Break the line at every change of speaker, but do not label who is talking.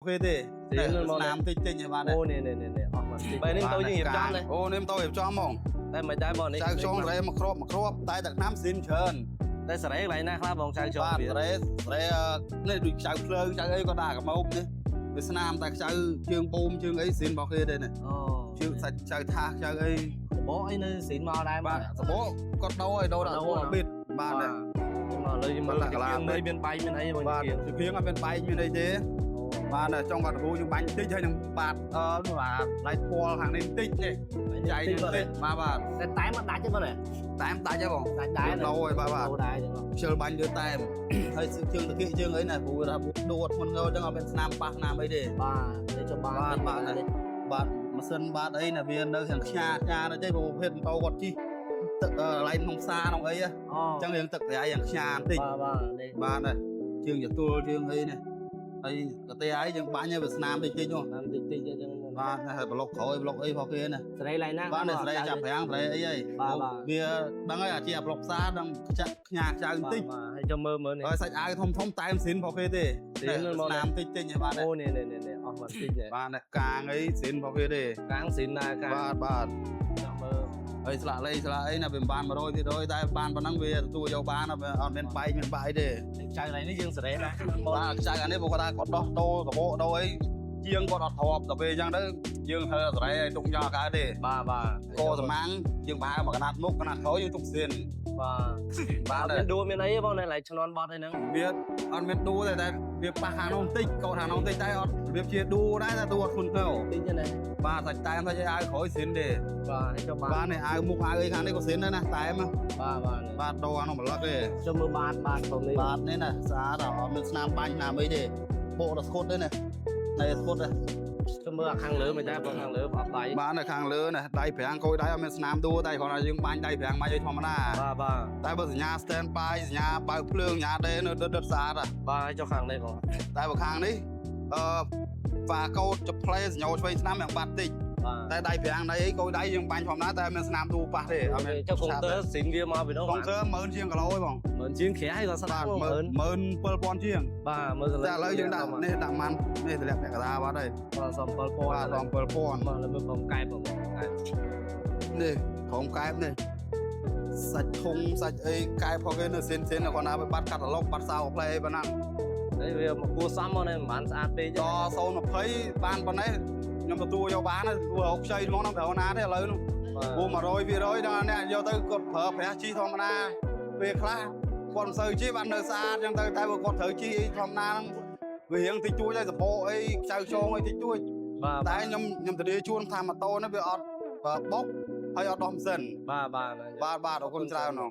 គេទេ
ស៊ីនមក
ស្នាមតិចតិចឲ្យបាន
អូនេះនេះនេះអស់មកតិចបែរនេះទៅយើងរៀបចំដែរ
អូនេះទៅរៀបចំហ្មង
តែមិនដែរបងនេះ
ចៅខ្យងសេរីមកគ្រាប់មកគ្រាប់តែទឹកឆ្នាំស៊ីនច្រើន
តែសេរីកន្លែងណាខ្លះបងចៅខ្យងវា
បាទសេរីសេរីនេះដូចចៅភ្លើងចៅអីក៏ដាក់កម៉ោបនេះវាស្នាមតែចៅជើងបូមជើងអីស៊ីនរបស់គេទេនេះ
អូ
ជើងសាច់ចៅថាសចៅអី
សបកអីនៅស៊ីនមកដែរ
បាទសបកគាត់ដូរឲ្យដូរដាក់សបកបិទបាទ
មកលើយើងមកមានបែកមានអីបង
បាទ
ជាង
ជាភៀងអត់មានបែកមានអីទេបាទចង់គាត់ពូយើងបាញ់តិចហើយនឹងបាទអឺនោះអាឡៃពណ៌ខាងនេះតិចនេះចៃនេះតិចបាទបាទ
តែតែមកដាច់ទេបង
តាមដាច់ហ៎បង
ដាច់ដែរ
ដូរហើយបាទបាទ
ដែរចឹង
ខ្ជិលបាញ់លើតែម ហើយជើងតាគៀកជើងអីណាព្រោះថាដួតមុនងើចឹងអត់មានស្នាមប៉ះស្នាមអីទេ
បាទនេះចុះបាទ
បាទបាទបាទម៉ាស៊ីនបាទអីណាវានៅខាងខ្ញាខ្ញាទៅទេព្រោះប្រភេទម៉ូតូគាត់ជិះទឹកកន្លែងក្នុងផ្សារក្នុងអី
អូ
ចឹងរឿងទឹកប្រៃយ៉ាងខ្ញាបន្តិច
បាទបាទនេះ
បាទណាជើងចទួលជើងអីនេះហើយកទេអីយើងបាញ់ឲ្យវាស្នាមតិចតិចនោះ
តាមតិចតិចចឹង
បាទហើយប្លុកក្រោយប្លុកអីរបស់គេណា
សេរីឡៃណា
បាទនេះស្រែចាប់ប្រាំងស្រែអីហើយ
បាទបាទ
វាដឹងហើយអាជាប្លុកផ្សារដឹងខ្ចាក់ខ្ញាខ្ចៅបន្តិច
បាទហើយចុះមើលមើលនេះ
ហើយសាច់អាវធំធំតែមស៊ីនរបស់គេទេ
ស៊ីន
នេះ
មក
ស្នាមតិចតិចឲ្យបាទ
អូនេះនេះនេះអស់មកតិចនេះ
បាទនេះកាងអីស៊ីនរបស់គេទេ
កាងស៊ីនណាកាង
បាទបាទ
ចង់មើល
ហើយស្លាកលេខស្លាកអីណាវាមិនបាន100%តែបានប៉ុណ្ណឹងវាទទួលយកបានអត់មានបែកមានបាយទេ
ចៅឡៃនេះយើងសេរីដែរ
បាទខ្ចៅអានេះព្រោះគាត់ថាគាត់ដោះដូរសបកដូរអីជាងគាត់អត់ទ្របដល់ពេលអញ្ចឹងទៅយើងត្រូវសេរីឲ្យទុកយកកើតទេ
បាទបាទ
កសម្ាំងយើងប្រហែលមកកណាត់មុខកណាត់ក្រោយយើងទុកស៊ីន
បាទ
បាទ
មានដួលមានអីទេបងនៅឡៃឆ្នន់បត់អីហ្នឹង
វាអត់មានដួលទេតែវាប៉ះខាងនោះបន្តិចកោតខាងនោះបន្តិចតែអត់របៀបជាដួលដែរតែដួលអត់ធ្ងន់ធ្ងរ
តិចទេណា
បាទសាច់តែមសាច់អីអាវក្រោយស៊ីនទេ
បាទហើយចុះបាទ
បាទនេះអាវមុខអាវអីខាងនេះក៏ស៊ីនដែរណាតែម
បាទបាទ
បាទដូរអានោះម្លឹកទេ
ចុះមើលបាទបាទក្រុមនេះ
បាទនេះណាស្អាតអត់មានស្នាមបាញ់ស្នាមអីទេបកដល់ស្គត់ទេណានេះស្គត់ទេ
ចុះមើលអាខាងលើមិនដែរបងខាងលើអត់ដៃ
បាទនៅខាងលើណាដៃប្រាំងកយដៃអត់មានស្នាមដួលតែគ្រាន់តែយើងបាញ់ដៃប្រាំងបាញ់អីធម្មតា
បាទបាទ
តែបើសញ្ញា stand by សញ្ញាបើកភ្លើងសញ្ញាដេនៅដិតដិតស្អាតហ่ะ
បាទហើយចុះខាងនេះបង
តែបើខាងនេះអឺហ្វាកោតចផ្លេសញ្ញាឆ្វេងស្នាមយ៉ាងបាត់តិច
បាទ
តែដៃប្រាំងដៃអីកយដៃយើងបាញ់ធម្មតាតែអត់មានស្នាមដួលប៉ះទេអត់មាន
ចុះកុងទ័រស៊ីនវាមកពីនោះ
កុងទ័រ10000ជាងគីឡូឯងបង
មិនជាងក្រាស់ហើយក៏ស្ដា
បាទ
ប់10000
17000ជាង
បាទមើល
តែឥឡូវយើងដាក់នេះដាក់ម៉ាន់នេះតម្លាក់ពាក់កណ្ដាលបាត់ហើយ
បាទសំ7000
បាទដល់7000
បាទលើមើលបងកែបបងកែប
នេះក្រុមកែបនេះសាច់ធុងសាច់អីកែបផងគេនៅស៊ីនស៊ីនគាត់ណាไปបាត់កាតាឡុកបាត់សោផ្លែប៉ុណ្ណឹង
នេះវាមកគួសមមកនេះមិនបានស្អាតពេកទេ
ដល់020បានប៉ុណ្ណេះខ្ញុំទទួលយកបានហើយទទួលរកខ្ចីហ្មងហ្នឹងប្រហែលណាទេឥឡូវនោះព្រោះ100 200ដល់អ្នកយកទៅគាត់ប្រើប្រាស់ជីធម្មតាពេលខ្លះគាត់មិនសូវជីបាននៅស្អាតចឹងទៅតែបើគាត់ត្រូវជីអីធម្មតាហ្នឹងវារៀងតិចតួចហើយសបកអីខ្ចៅខ្យងអីតិចតួច
បាទ
តែខ្ញុំធានាជួនថាម៉ូតូនេះវាអត់បុកហើយអត់ដោះម៉ាស៊ីន
បាទបាទ
បាទបាទអរគុណច្រើនហ្នង